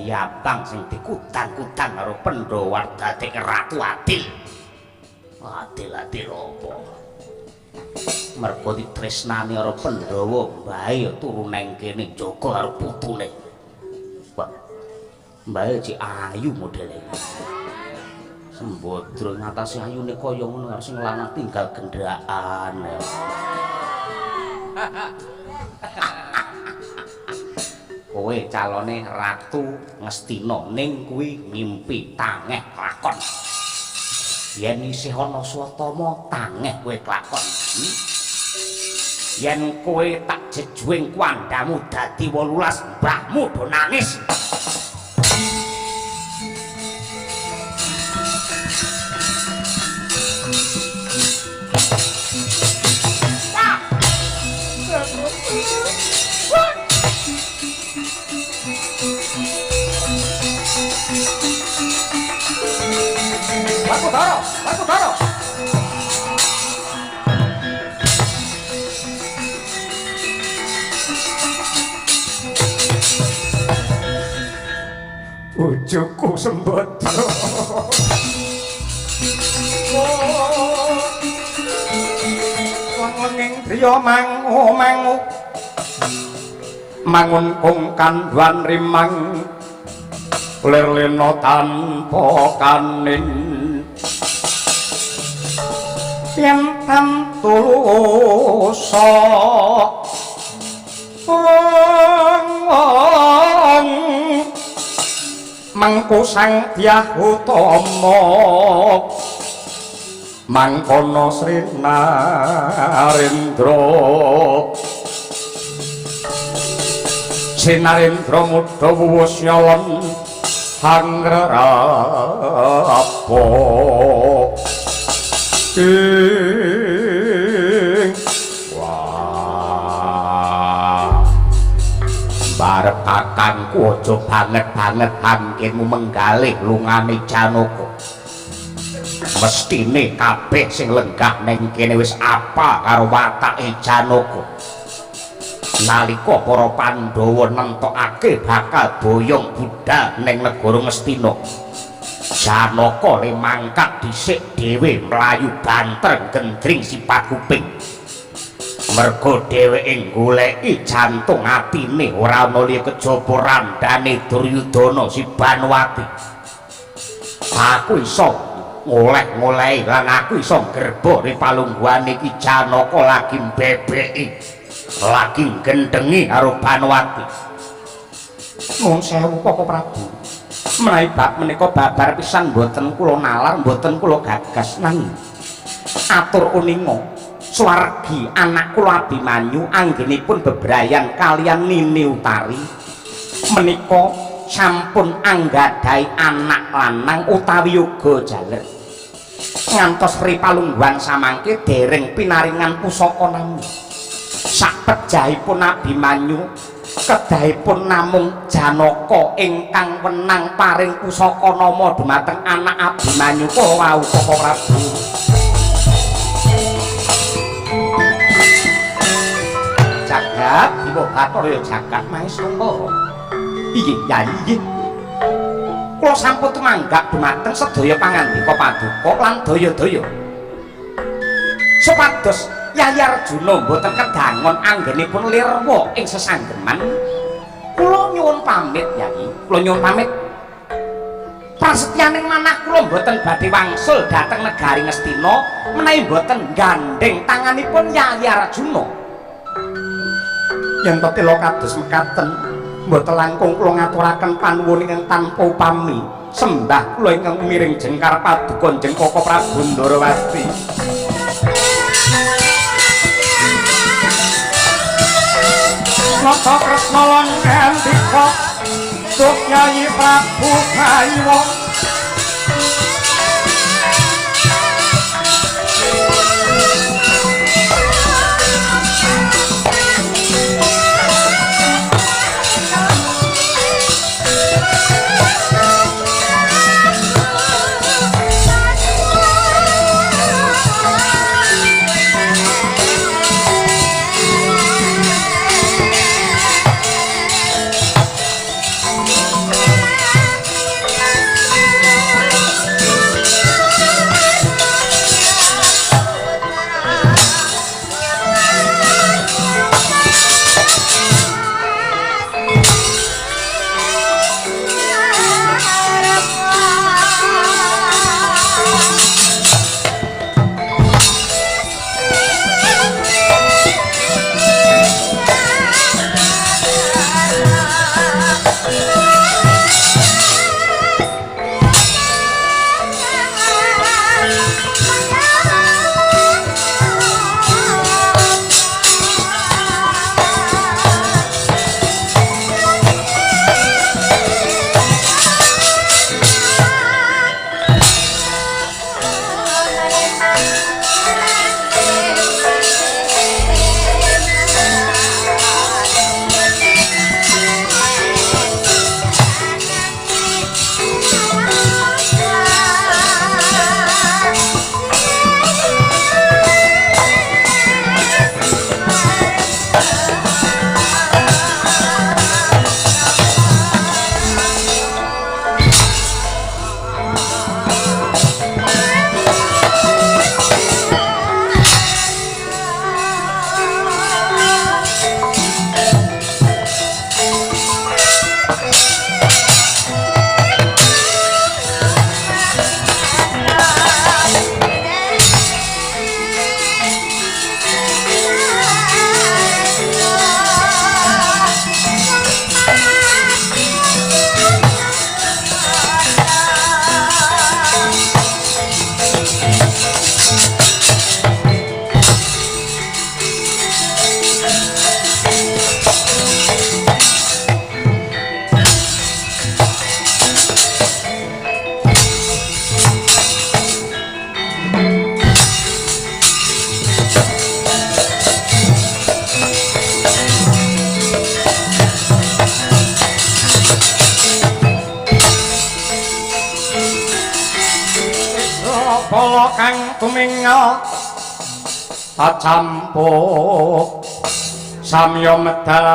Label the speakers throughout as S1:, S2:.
S1: Yabang sing dikudang-kudang karo Pandhawa dadeke ratu adil. Adil-adil apa? Mergo ditresnani karo Pandhawa, mbahe ya turu nang kene jaga karo putune. Wah. Mbahe cik ayu modele. Sembadra ngatasi ayune kaya ngono karo sing lanang tinggal gendhakan. Kowe calone Ratu Ngastina ning kuwi ngimpi tangeh lakon. Yen isih ana Swatama tangeh kowe kelakon. Yen kowe tak jejuing kuandamu dadi 18 mbahmu do nangis.
S2: Werkudara, Werkudara. Bojoku Sembadra. Wong-wonging driya mangu-mangu. Mangun kung kandhuan rimang. Lir lena tanpa kanin. Yen tulusa wong mengko Sang Dyah Utama mangkono Sri Narendra. Sri Narendra mudha wuwus nyolon hangrapa ing wah barep kakangku aja banget-banget anggenmu menggalih lungane Janaka. Mestine kabeh sing lenggah ning kene wis apa karo watake Janaka. Nalika para Pandhawa nentokake bakal boyong budhal ning negara Ngastina, Janaka le mangkat dhisik dhewe mlayu banter gendring sipat kuping. Mergo dheweke goleki jantung atine ora ana liya kejaba randane Duryudana si Banowati. Aku iso ngoleh-ngolehi lan aku iso nggerbo ri palungguhane iki Janaka lagi mbebeki, lagi gendhengi karo Banowati. Nuwun sewu Koko Prabu. Menawi bab menika babar pisan mboten kula nalar, mboten kula gagas nanging atur uninga swargi anak kula Abimanyu anggenipun bebrayan kalian Nini Utari menika sampun anggadhahi anak lanang utawi yoga jaler. Ngantos ri palungguhan samangke dereng pinaringan pusaka nami. Sakpejahipun Abimanyu kedahipun namung Janaka ingkang wenang paring pusaka nama dumateng anak Abimanyu kala wau Koko Prabu. Jagat Dewa Bathara ya jagat Maheswara. Inggih, Yayi inggih. Kula sampun tumanggak dumateng sedaya pangandika paduka lan daya-daya. Supados Yayi Arjuna mboten kedangon anggenipun lirwa ing sesanggeman, kula nyuwun pamit Yayi, kula nyuwun pamit. Prasetyaning manah kula mboten badhe wangsul dhateng negari Ngastina menawi mboten gandheng tanganipun Yayi Arjuna. Yen to tela kados mekaten, mboten langkung kula ngaturaken panuwun ingkang tanpa upami. Sembah kula ingkang miring jengkar paduka Njeng Koko Prabu Ndarawati. Nata Kresna lan ngendika, Duh Yayi Prabu Baywa. Pala kang tumingal acampuk samya medali.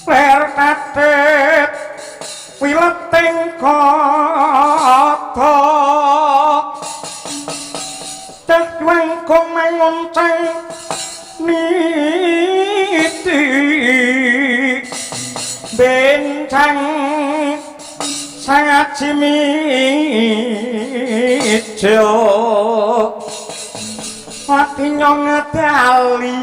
S2: Ler katet wileting kata cahyang mangonceng niti bencang sangat cimijo ati nyong ngedali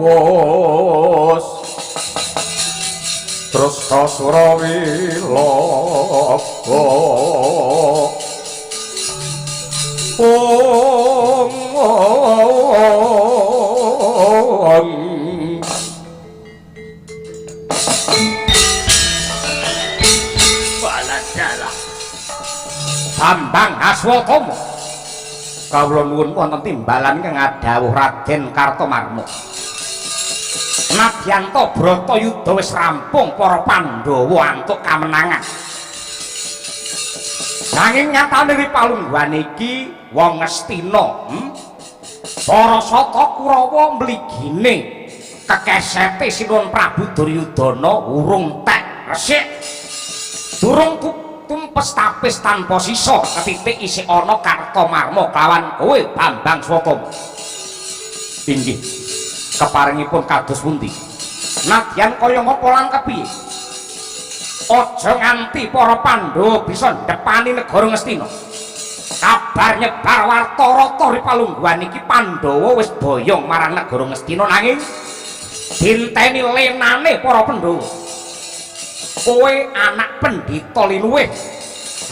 S2: wos terus kasurawilaka ong
S1: Baladala Bambang Aswatama, kawula nuwun wonten timbalan ingkang adhawuh Raden Kartomarma. Nadyanta Bratayuda wis rampung, para Pandhawa antuk kamenangan. Nanging nyatane ri palungguhan iki wong Ngastina, para Sata Kurawa mligine kekesete Sinuwun Prabu Duryudana urung tek resik. Durung tumpes tapis tanpa sisa ketitik isih ana Kartomarma kelawan kowe Bambang Swatama. Inggih, keparingipun kados pundi? Nadyan kaya ngapa lan kepiye? Aja nganti para Pandhawa bisa ndepani negara Ngastina. Kabar nyebar warta rata ri palungguhan iki Pandhawa wis boyong marang negara Ngastina, nanging dinteni lenane para Pandhawa. Kowe anak pendhita liluwih,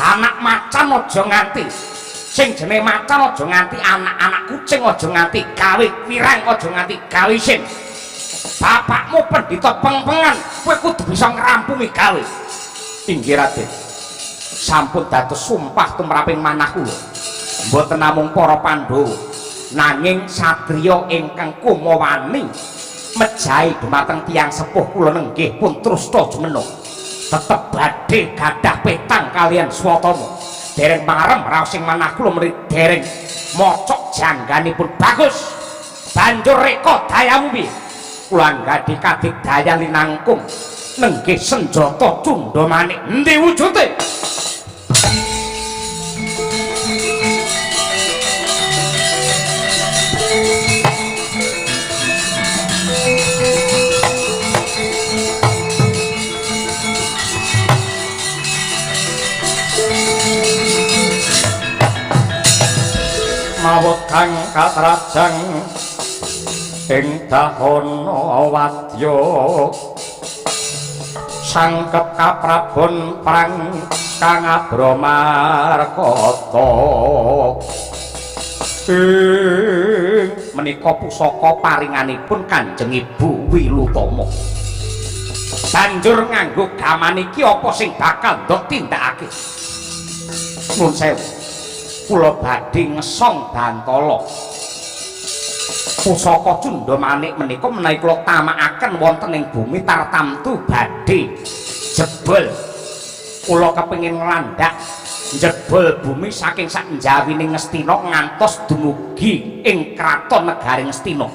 S1: anak macan aja nganti sing jenenge macan aja nganti anak-anak kucing aja nganti gawe pirang aja nganti gawe isin. Bapakmu pendhita pengpengan, kowe kudu bisa ngrampungi gawe. Inggih Raden, sampun dados sumpah tumraping manah kula. Mboten namung para Pandhawa, nanging satriya ingkang kumawani mejahi dumateng tiyang sepuh kula nenggih pun trusta jumeneng. Tetep badhe gadah petang kalian Swatama. Dereng marem raos sing manah kula meni dereng mocok jangganipun bagus. Banjur reka dayamu piye? Kula anggadhi kadigdayan linangkung nenggih senjata Cundha Manik. Endi wujude?
S2: Mawut kang katrajang ing dahana wadya sangkep kaprabon prang kang abramarkata. Ing
S1: menika pusaka paringanipun Kanjeng Ibu Wilutama. Banjur nganggo gaman iki apa sing bakal ndok tindakake? Nuwun sewu, kula badhe ngesong bantala. Pusaka Cundha Manik menika menawi kula tamakaken wonten ing bumi tartamtu badhe jebol. Kula kepengin nglandhak jebol bumi saking sak njawining Ngastina ngantos dumugi ing kraton negari Ngastina.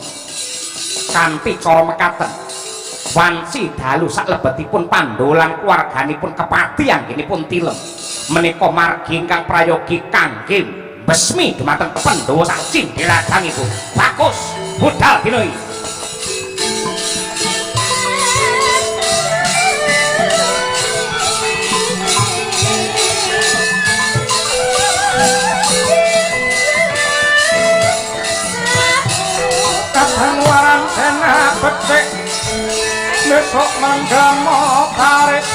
S1: Kanthi cara mekaten, wanci dalu saklebetipun Pandhawa lan keluarganipun kepati anggenipun tilem. Menika margi ingkang prayogi kangge besmi dumateng Pandhawa sak cindheladangipun. Bagus, budal dina iki.
S2: Kabanuaran sena becik besok manggamo tarik.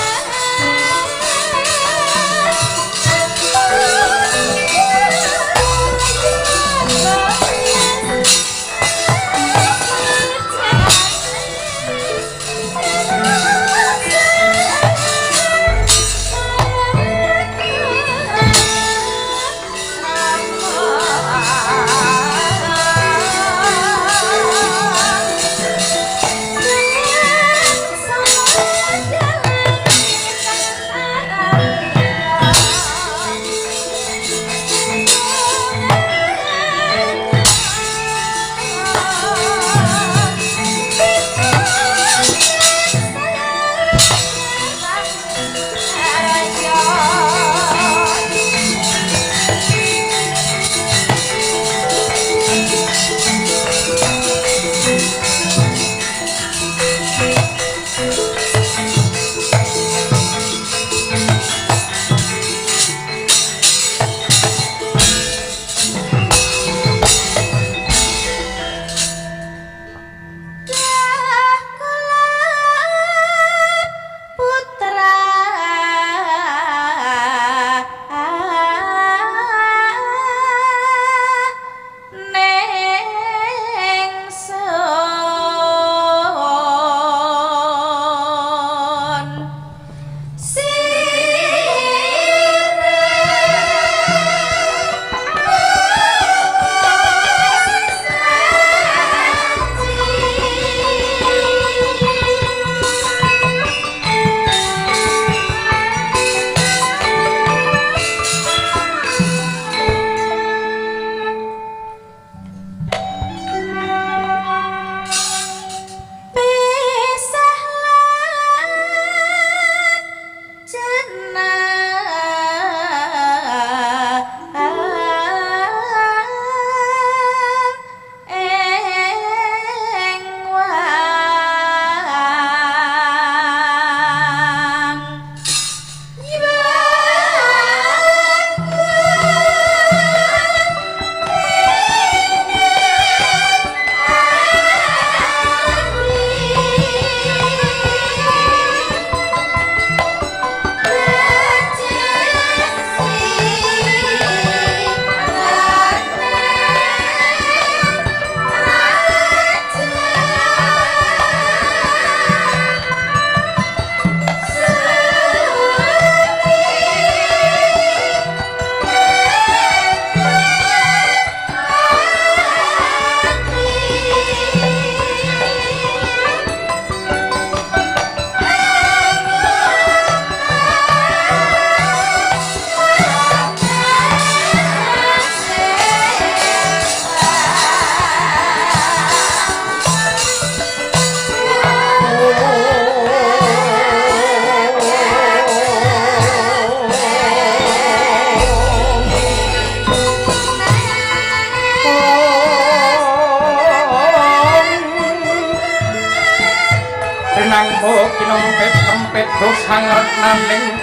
S1: Bisma kinempit-empit dosang reknaning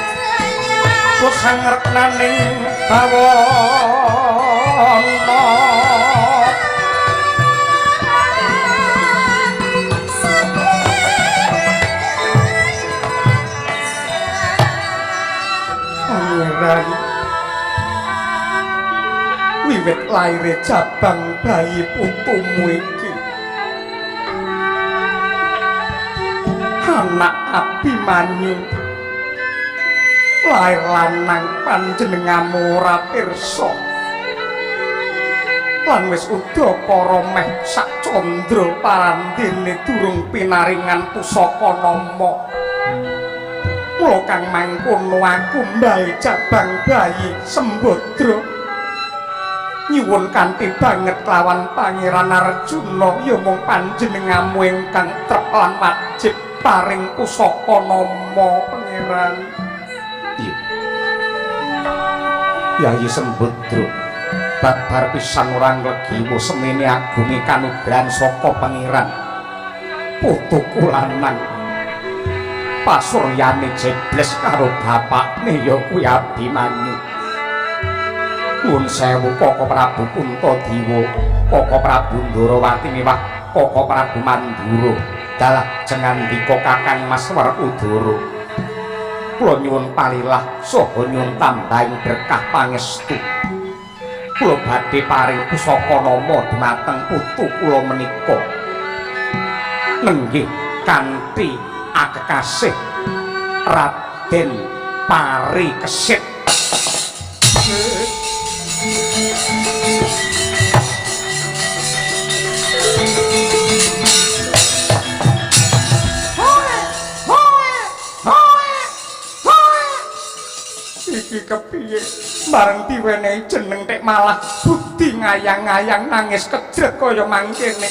S1: dosang reknaning bawana. Pangeran, wiwit laire jabang bayi putumu iki anak Abimanyu lair lanang panjenenganmu ora pirsa lan wis udakara meh sak candra parandene durung pinaringan pusaka nama. Mula kang mangkono aku mbae jabang bayi Sembadra nyuwun kanthi banget lawan Pangeran Arjuna, ya mung panjenenganmu ingkang trep lan wajib paring pusaka nama Pangeran. Iya. Yayi Sembadra babar pisan ora nglegiwa semene agunge kanugrahan saka Pangeran. Putuku lanang pasuryane jebles karo bapakne ya kuwi Abimanyu. Nuwun sewu Koko Prabu Puntadewa, Koko Prabu Ndorowati miwah Koko Prabu Mandura. Dalah jengandika Kakang Mas Werkudara. Kula nyuwun palilah saha nyuwun tambahing berkah pangestu. Kula badhe paring pusaka nama dumateng putu kula menika. Nenggih kanthi akekasih Raden Parikesit. Iki kepiye bareng diwenehi jeneng tek malah budi ngayang-ngayang nangis kejret kaya mangkene.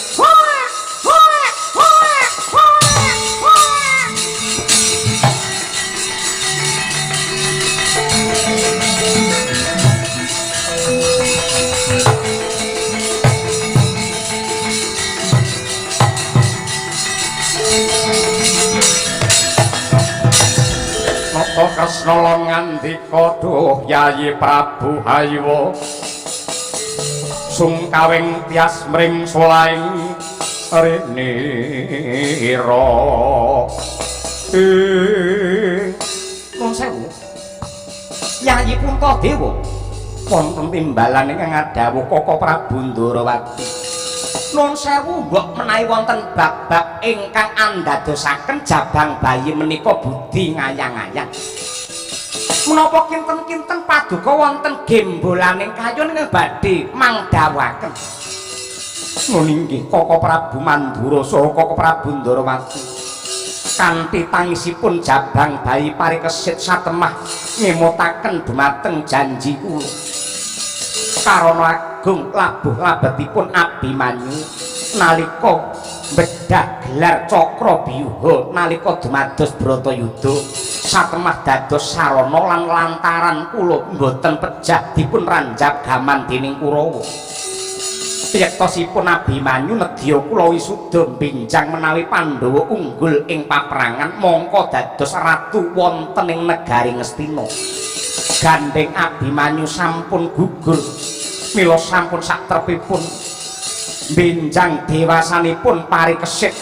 S1: Nata Kresna lan ngandika, duh Yayi Prabu Haywa sungkawing tias mring solaing rinira. Nuwun sewu Yayi Puntadewa, wonten timbalan ingkang ngadhawuh Koko Prabu Ndorowati. Nuwun sewu mbok menawi wonten bab-bab ingkang andadosaken jabang bayi menika budi ngayang-ngayang. Menapa kinten-kinten paduka wonten gembolaning kayun ingkang badhe mangdhawuhaken. Nun inggih Koko Prabu Mandura saha Koko Prabu Ndorowati. Kanthi tangisipun jabang bayi Parikesit satemah ngemutaken dumateng janji kula. Karana agung labuh labetipun Abimanyu nalika bedah gelar cakra biyuha nalika dumados Bratayuda satemah dados sarana lan lantaran kula mboten pejah dipun ranjap gaman dening Kurawa. Yektosipun Abimanyu nedya kula wisuda benjang menawi Pandhawa unggul ing paperangan mongko dados ratu wonten ing negari Ngastina. Gandheng Abimanyu sampun gugur mila sampun satrepipun benjang dewasanipun Parikesit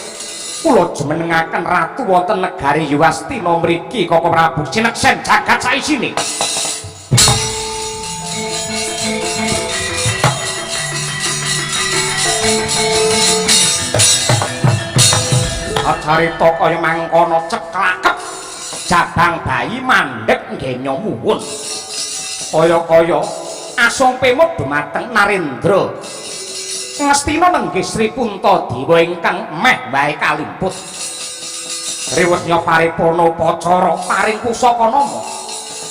S1: kula jumenengaken ratu wonten negari Yuwastina mriki Koko Prabu sineksen jagat saisine. Acarita kaya mangkono ceklakep jabang bayi mandhek ngenya muwun kaya-kaya asung pemut dumateng Narendra Ngastina nenggih Sri Puntadewa ingkang meh wae kalimput. Riwet nyoparipurna upacara paring pusaka nama.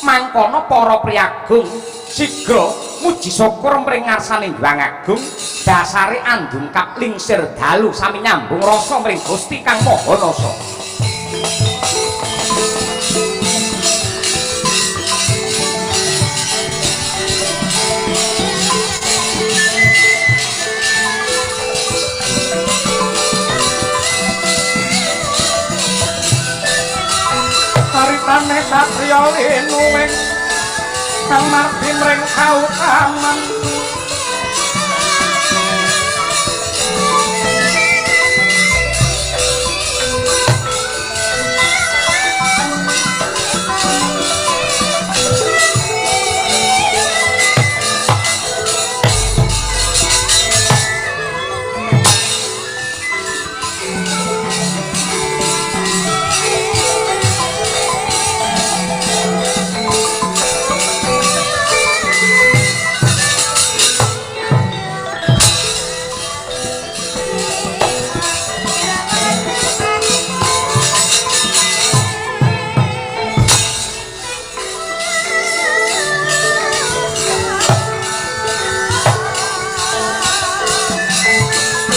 S1: Mangkono para priyagung sigra muji syukur mring ngarsane Hyang Agung dasare andungkap lingsir dalu sami nyambung rasa mring Gusti Kang Maha Nasa. Karya linuwing kang mardi mring kautaman.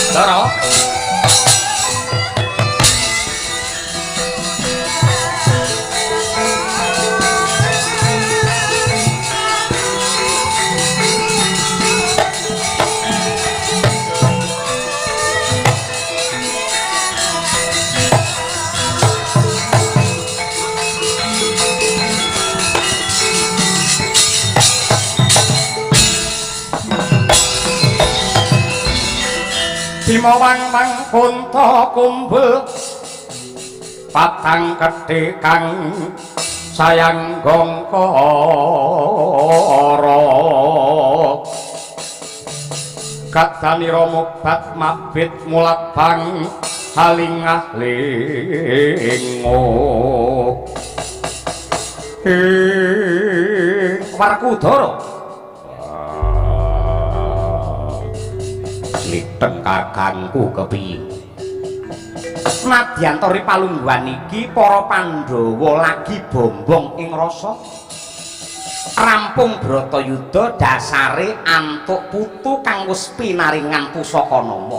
S1: Ndara. Bima wang-wang kunta kumbul patang kedhe kang sayang gongkara kadanira mobat mabit mulat bang halingah lingu Werkudara. Sliteng kakangku kepiye? Nadyan tori palungguhan iki para Pandhawa lagi bombong ing rasa rampung Bratayuda dasare antuk putu kang wis pinaringan pusaka nama.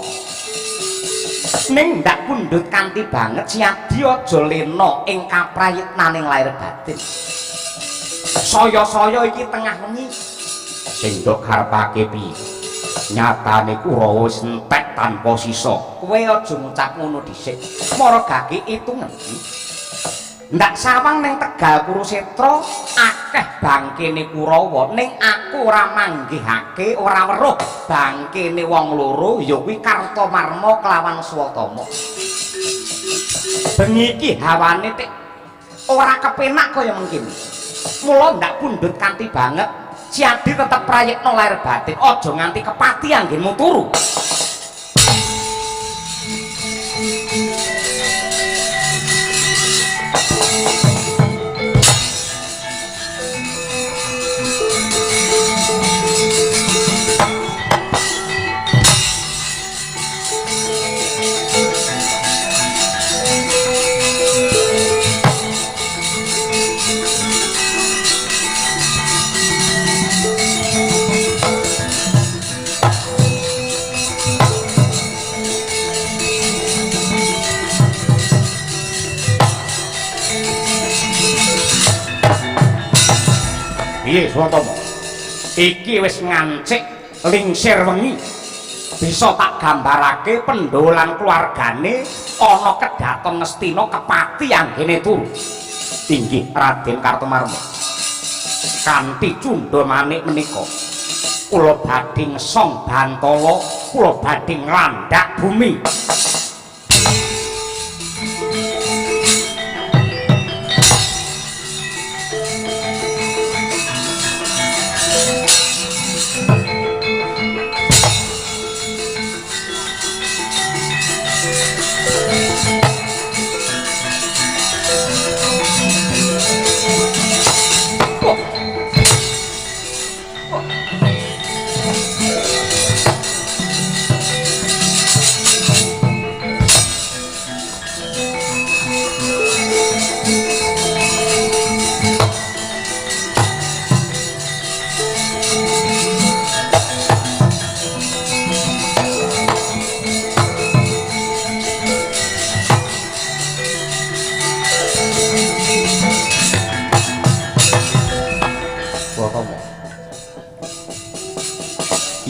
S1: Ning ndak pundhut kanthi banget Siadi aja lena ing kaprayitnaning lair batin. Saya-saya iki tengah wengi sing ndok karepake piye? Nyatane Kurawa wis entek tanpa sisa. Kowe aja ngucap ngono dhisik. Mara gage itungen. Ndak sawang ning Tegal Kurusetra akeh bangkene Kurawa, ning aku ora manggihake, ora weruh bangkene wong loro ya kuwi Kartamarma kelawan Swatama. Bengi iki hawane tik ora kepenak kaya mengkene. Mula ndak pundhut kanthi banget. Siadi tetep prayitna lahir batin, aja nganti kepati anggenmu turu. Piye Swatama? Iki wis ngancik lingsir wengi. Bisa tak gambarake Pandhawa lan keluargane ana kedaton Ngastina kepati anggene turu. Inggih Raden Kartomarma. Kanthi cundha manik menika kula badhe ngesong bantala, kula badhe nglandhak bumi.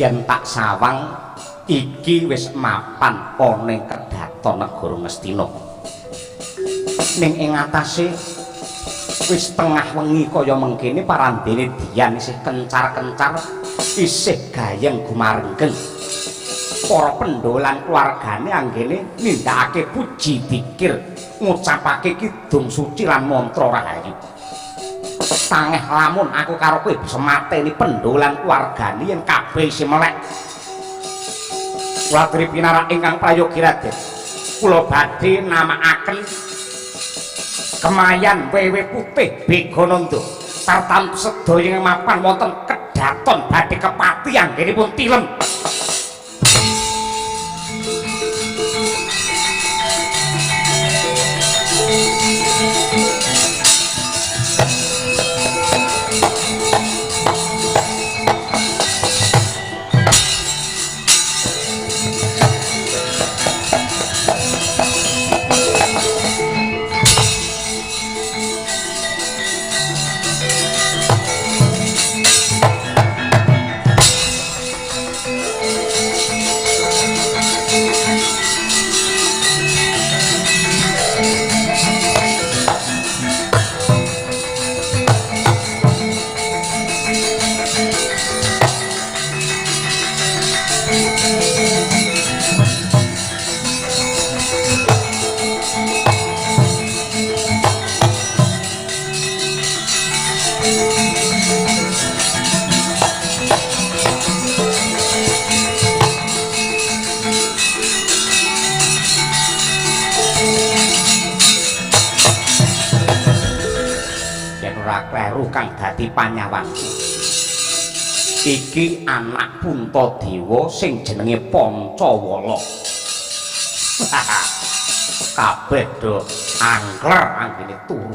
S1: Yen tak sawang iki wis mapan ana ing kedaton negara Ngastina. Ning ing atase Wis tengah wengi kaya mengkene parandene Dian isih kencar-kencar, isih gayeng gumarenggeng. Para Pandhawa lan keluargane anggene nindakake puji dikir, ngucapake kidung suci lan mantra rahayu. Tangeh lamun aku karo kowe bisa mateni Pandhawa lan keluargane yen kabeh isih melek. Kula aturi pinarak ingkang prayogi Raden. Kula badhe namakaken Kemayan Wewe Putih Begananda tartam sedaya ing mapan wonten kedaton badhe kepati anggenipun tilem. Kleru kang dadi panyawangku. Iki anak Puntadewa sing jenenge Pancawala. Kabeh do angler anggene turu.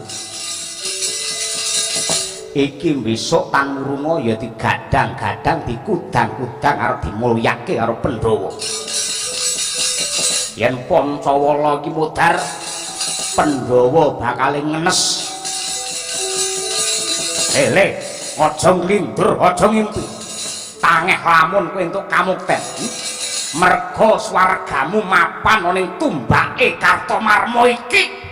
S1: Iki besok tan murunga ya digadang-gadang, dikudang-kudang arep dimulyake karo Pandhawa. Yen Pancawala iki mudhar, Pandhawa bakal ngenes. Hele, aja nglindur, aja ngimpi. Tangeh lamun kowe entuk kamukten. Merga swargamu mapan ana ing tumbake Kartomarma iki.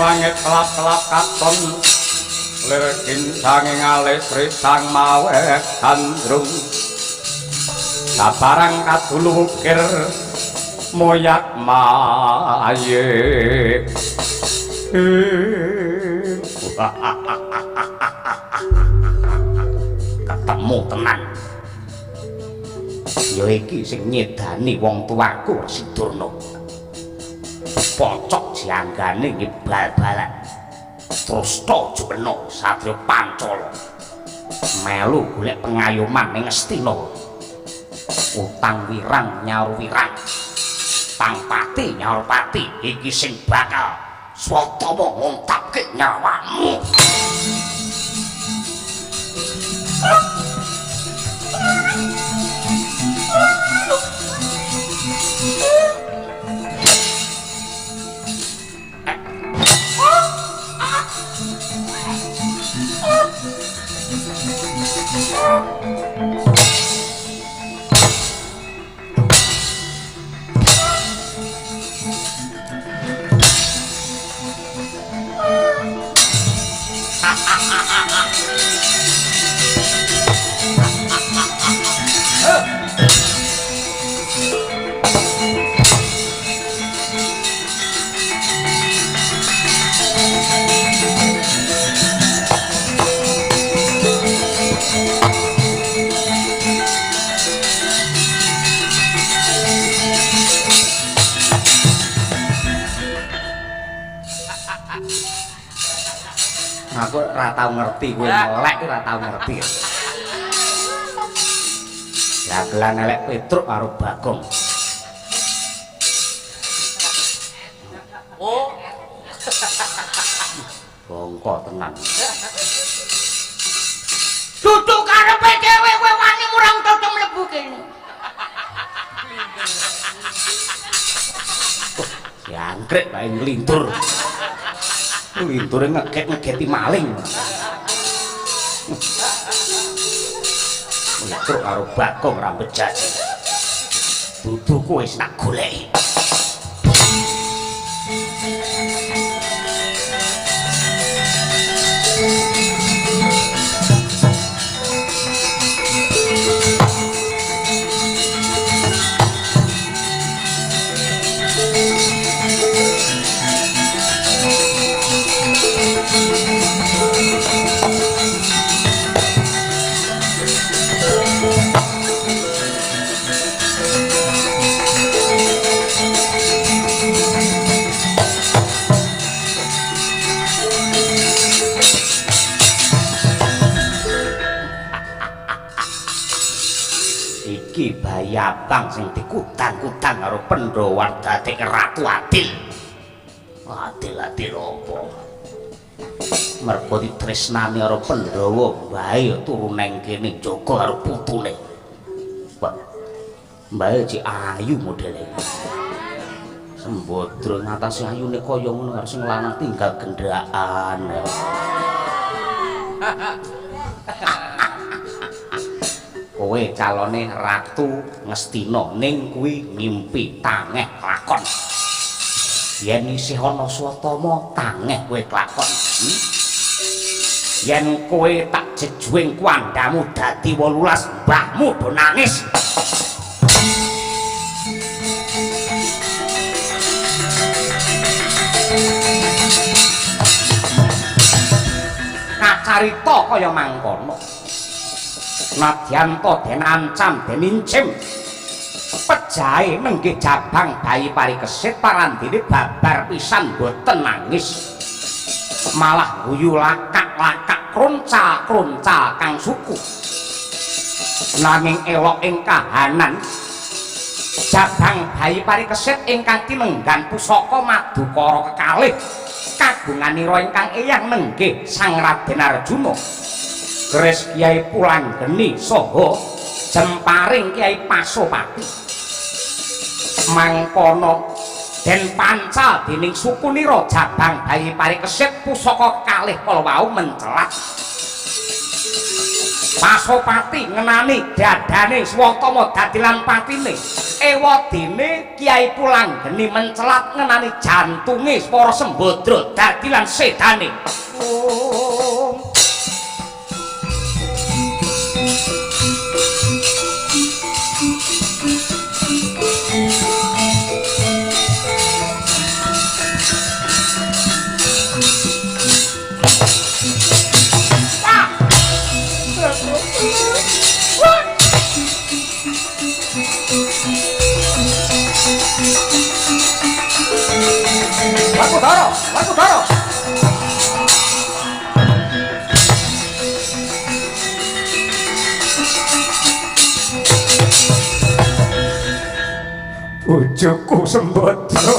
S3: Langit kelap-kelap katon lir kincange ngalis risang maweh gandrung sabarang kadulu ukir moyak maye.
S1: Ketemu tenan ya iki sing nyedani wong tuaku Resi Durna. Pocok janggane nggih bal-balan. Terus to jumeno satriya Pancala melu golek pengayoman ning Ngastina. Utang wirang nyaur wirang, tang pati nyaur pati, iki sing bakal Swatama ngontapke nyawamu. Aku ora tau ngerti kowe melek ora tau ngerti. Dagelan elek Petruk karo Bagong.
S4: Oh.
S1: Bongko tenan.
S5: Duduk karepe dhewe kowe wani murang toto mlebu kene.
S1: Jangkrik bae nglintur. Linture ngegek-ngegeti maling. Petruk karo Bagong ra bejaji. Dudu kowe wis tak goleki. Iki bayi abang sing dikutang-kutang karo Pandhawa dadi Ratu Adil. Adil-adil apa? Mergo ditresnani karo Pandhawa, mbahe turu nang kene jaga karo putune. Wah. Mbahe cek ayu modele. Sembadra ngatasi ayune kaya ngono karo sing lanang tinggal gendhakan. Kowe calone Ratu Ngastina ning kuwi ngimpi tangeh lakon. Yen isih ana Swatama tangeh kowe kelakon. Yen kowe tak jejuing kuandhamu dadi 18 mbahmu do nangis. Kacarita kaya mangkono. Nadyan ta den ancam den incim pejahe nenggih jabang bayi parikesit parandene babar pisan boten nangis, malah guyu lakak-lakak kronca-kronca kang suku. Nanging elok ing kahanan jabang bayi parikesit ingkang tinenggan pusaka madukara kekalih kagunganira ingkang eyang nenggih Sang Raden Arjuna. Keris Kyai Pulanggeni saha jemparing Kyai Pasopati mangkono den pancal dening sukunira jabang bayi parikesit pusaka kalih kala wau mencelat. Pasopati ngenani dadane Swatama dadi lan patine, ewadene Kyai Pulanggeni mencelat ngenani jantunge Swara Sembadra dadi lan sedane. Werkudara, Werkudara.
S3: Bojoku Sembadra.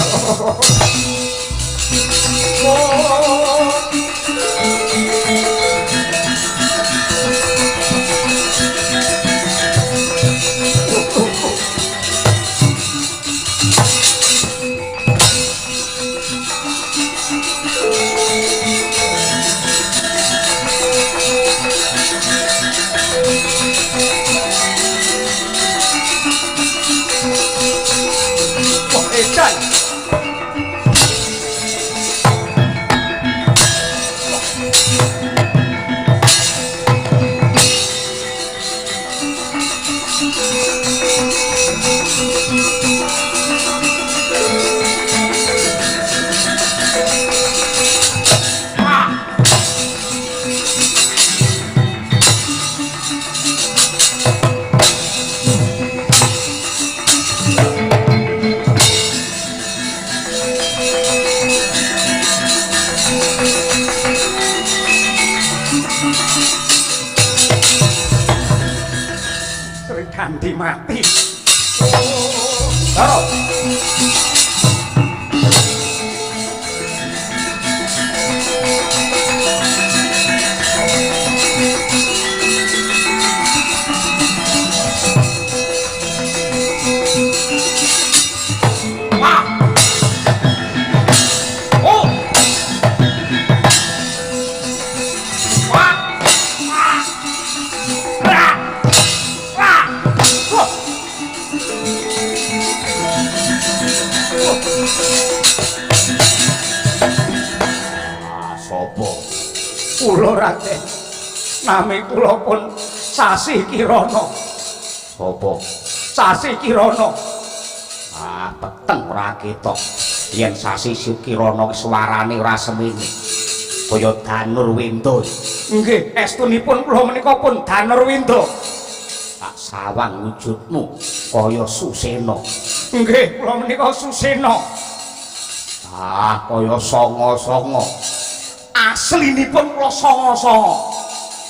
S1: Wah, edan. Srikandi mati. Oh. Kula Raden, nami kula pun Sasi Kirana.
S2: Sapa?
S1: Sasi Kirana.
S2: Ah, peteng ora ketok. Yen Sasi Kirana suarane ora semene. Kaya Danurwenda.
S1: Nggih, estunipun kula menika pun Danurwenda.
S2: Tak sawang wujudmu kaya Susena.
S1: Nggih, kula menika Susena.
S2: Ah, kaya songo-songo.
S1: Aslinipun kula songo-songo.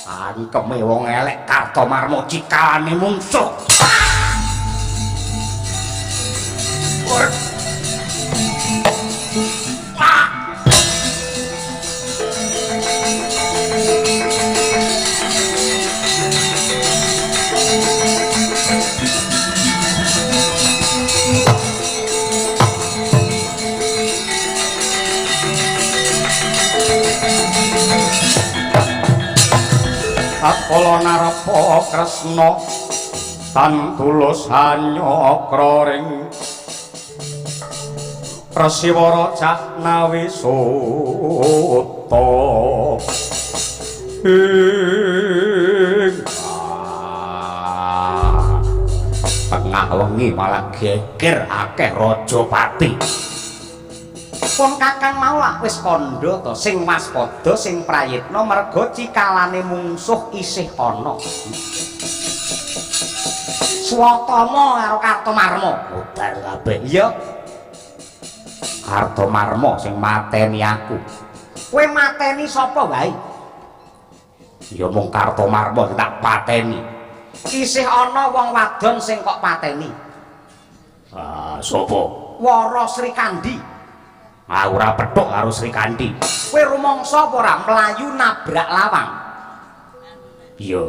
S2: Angkeme wong elek Kartomarma cikalane mungsuh.
S1: Tatkala narapa Kresna tan tulus hanyakra ring Resiwara Jahnawi Suta.
S2: Tengah wengi malah geger akeh raja pati. Pun kakang mau lak wis kandha to, sing waspada sing prayitna merga cikalane mungsuh isih ana. Swatama karo Kartomarma modar kabeh. Iya. Kartomarma sing mateni aku. Kowe mateni sapa wae? Ya mung Kartomarma sing tak pateni. Isih ana wong wadon sing kok pateni. Ah, sapa? Wara Srikandi. Ah, ora petuk karo Srikandi. Kowe rumangsa apa ora mlayu nabrak lawang? Iya.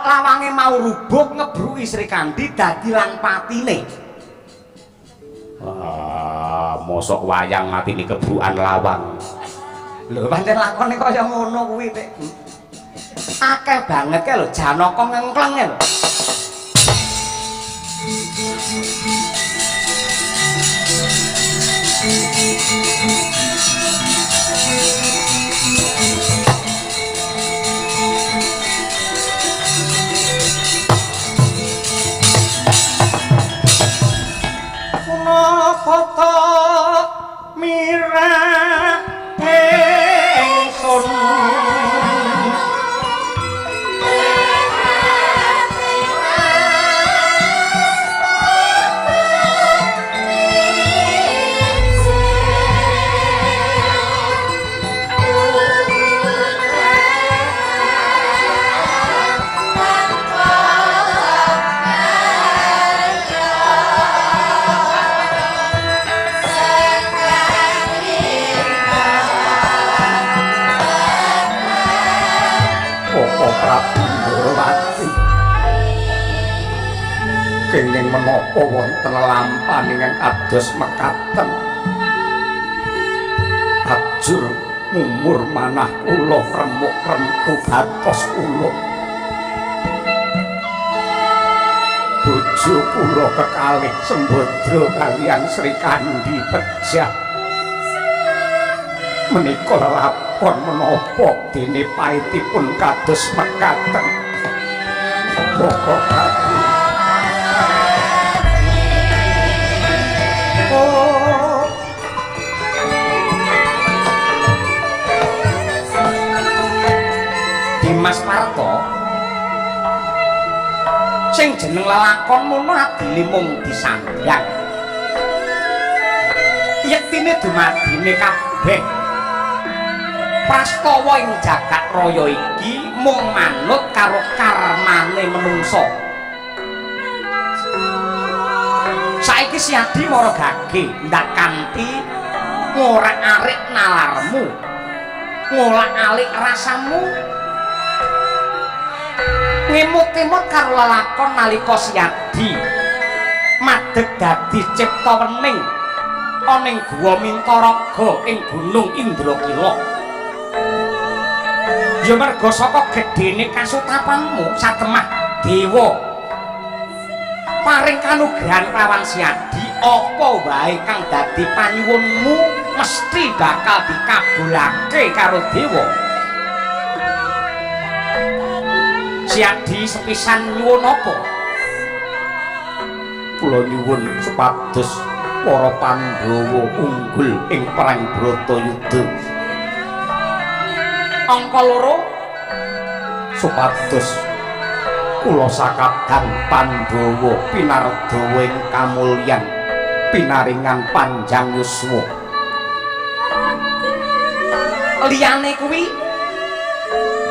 S2: Lawange mau rubuh ngebruki Srikandi dadi lan patine. Ah, mosok wayang matine kebrukan lawang. Lho, pancen lakone kaya ngono kuwi, Tik. Akeh banget kae lho Janaka ngengkleng lho. Punapa ta mireng ingsun kenging menapa wonten lampan ingkang kados mekaten ajur mumur manah kula remuk remku batos kula bojo kula kekalih Sembadra kaliyan Srikandi pejah menika lakon menapa dene paitipun kados mekaten. Moko Prabu. Oh. Dimas Parto sing jeneng lelakon mono adile mung disandang. Yektine dumadine kabeh prastawa ing jagat raya iki mung manut karo karmane menungsa.
S1: Siadi mara gage ndak kanthi ngorak-arik nalarmu, ngolak-alik rasamu, ngemut-emut karo lelakon nalika Siadi madeg dadi cipta wening ana ing Guwa Mintaraga ing Gunung Indrakila. Ya merga saka gedene kasutapanmu satemah dewa paring kanugrahan lawan Siadi, apa wae kang dadi panyuwunmu mesti bakal dikabulake karo dewa. Siadi sepisan nyuwun apa?
S2: Kula nyuwun supados para Pandhawa unggul ing perang Bratayuda.
S1: Angka loro,
S2: supados kula sakadang Pandhawa pinardawa ing kamulyan pinaringan panjang yuswa.
S1: Liyane kuwi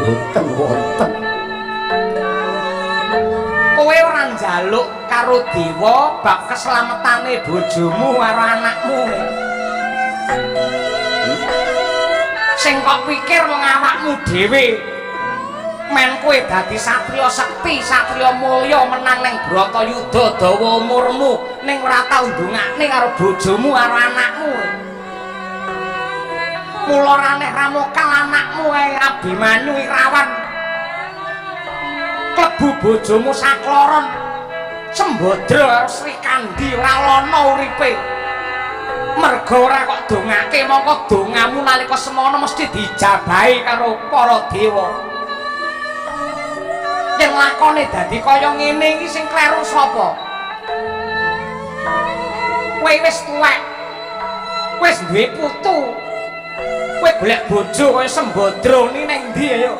S2: boten wonten.
S1: Kowe ora njaluk karo dewa bab keslametane bojomu karo anakmu. Sing kok pikir wong awakmu dhewe. Men kowe dadi satriya sekti, satriya mulya menang ning Bratayuda dawa umurmu, ning ora tau ndongakne karo bojomu karo anakmu. Mula ora neh ramokal anakmu ae Abimanyu Irawan. Klebu bojomu sakloron Sembadra karo Srikandhi ora lana uripe. Merga ora kok dongake, mongko dongamu nalika semono mesti dijabahi karo para dewa. Yen lakone dadi kaya ngene iki sing kleru sapa? Kowe wis tuwek, wis duwe putu, kowe golek bojo kaya Sembadra ni ning ndi ayo?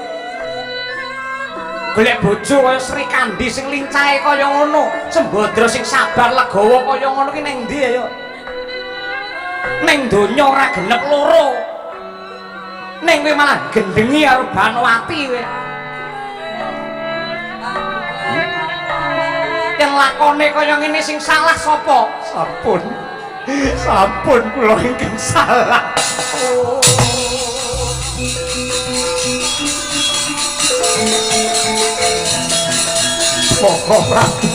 S1: Golek bojo kaya Srikandhi sing lincahe kaya ngono, Sembadra sing sabar legawa kaya ngono ki ning ndi ayo? Ning donya ora genep loro. Ning kowe malah gendhengi karo Banowati kowe. Yen lakone kaya ngene sing salah sapa?
S3: Sampun. Sampun kula ingkang salah. Monggo Prabu.